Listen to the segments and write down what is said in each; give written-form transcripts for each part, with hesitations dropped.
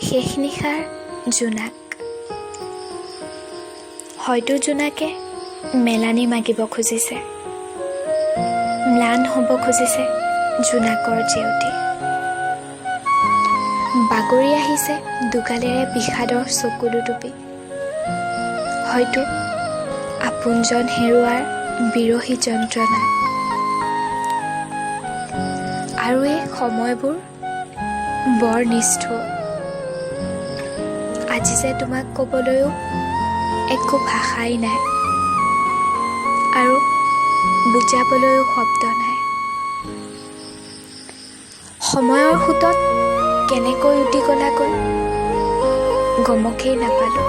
শেষ নিশাৰ জোনাক। হয়তো জোনাকে মেলানি মাগিব খুজিছে, ম্লান হ'ব খুজিছে জোনাকৰ জেউতি। বাগৰি আহিছে দুগালেৰে বিষাদৰ চকুলো টুপি, হয়তো আপোনজন হেৰুৱাৰ বিৰহী যন্ত্ৰণা। আৰু এই সময়বোৰ বৰ নিষ্ঠুৰ। আজি যে তোমাক ক'বলৈও একো ভাষাই নাই আৰু বুজাবলৈও শব্দ নাই। সময়ৰ সোঁতত কেনেকৈ উটি গ'লাগৈ গমকেই নাপালোঁ।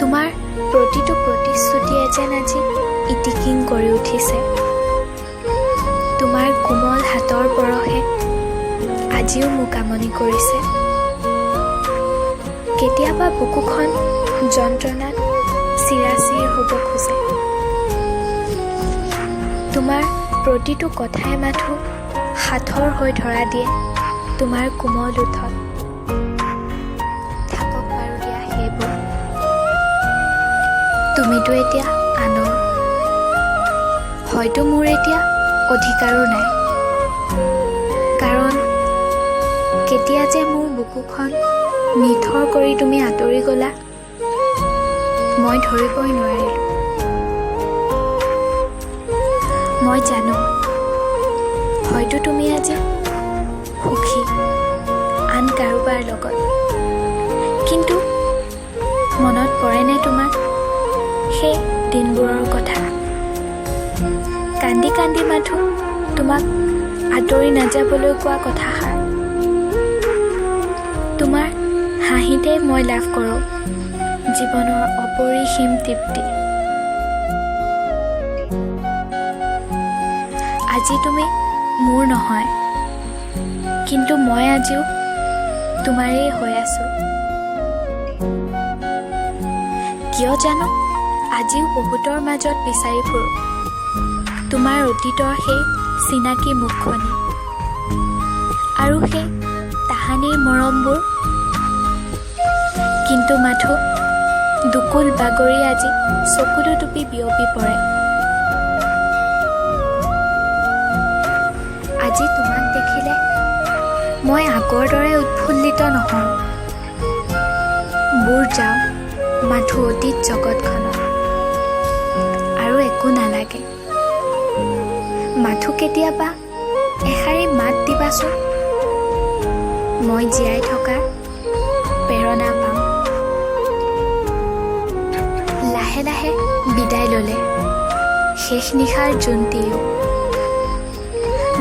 তোমাৰ প্ৰতিটো প্ৰতিশ্ৰুতিয়ে যেন আজি ইটিকিং কৰি উঠিছে। তোমাৰ কোমল হাতৰ পৰশে আজিও মোক আমনি কৰিছে। কেতিয়াবা বুকুখন যন্ত্ৰণাত চিৰাচিৰ হ'ব খোজে। তোমাৰ প্ৰতিটো কথাই মাথো সাঁথৰ হৈ ধৰা দিয়ে তোমাৰ কোমল ওঁঠত। থাকক বাৰু দিয়া সেইবোৰ, তুমিতো এতিয়া আনৰ। হয়তো মোৰ এতিয়া অধিকাৰো নাই, কাৰণ কেতিয়া যে মোৰ বুকুখন নিথৰ কৰি তুমি আঁতৰি গ'লা মই ধৰিবই নোৱাৰিলোঁ। মই জানো, হয়তো তুমি আজি সুখী আন কাৰোবাৰ লগত, কিন্তু মনত পৰেনে তোমাৰ সেই দিনবোৰৰ কথা? কান্দি কান্দি মাথো তোমাক আঁতৰি নাযাবলৈ কোৱা কথাষাৰ। তোমাৰ হাঁহিতে মই লাভ কৰোঁ জীৱনৰ অপৰিসীম তৃপ্তি। আজি তুমি মোৰ নহয়, কিন্তু মই আজিও তোমাৰেই হৈ আছোঁ। কিয় জানো আজিও বহুতৰ মাজত বিচাৰি ফুৰোঁ তোমাৰ অতীতৰ সেই চিনাকি মুখখনি আৰু সেই তাহানিৰ মৰমবোৰ। কিন্তু মাথো দুকুল বাগৰি আজি চকুলো টুপি বিয়পি পৰে। আজি তোমাক দেখিলে মই আগৰ দৰে উৎফুল্লিত নহওঁ, বুৰ যাওঁ মাথো অতীত জগতখনত, আৰু একো নালাগে। মাথো কেতিয়াবা এষাৰি মাত দিবাচোন, মই জীয়াই থকাৰ প্ৰেৰণা পাম। লাহে লাহে বিদায় ল'লে শেষ নিশাৰ জোনটিয়েও।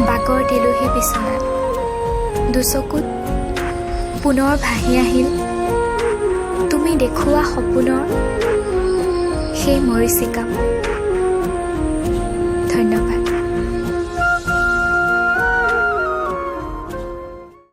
বাগৰ দিলোহি বিচনাত, দুচকুত পুনৰ ভাহি আহিল তুমি দেখুওৱা সপোনৰ সেই মৰীচিকা। ধন্যবাদ।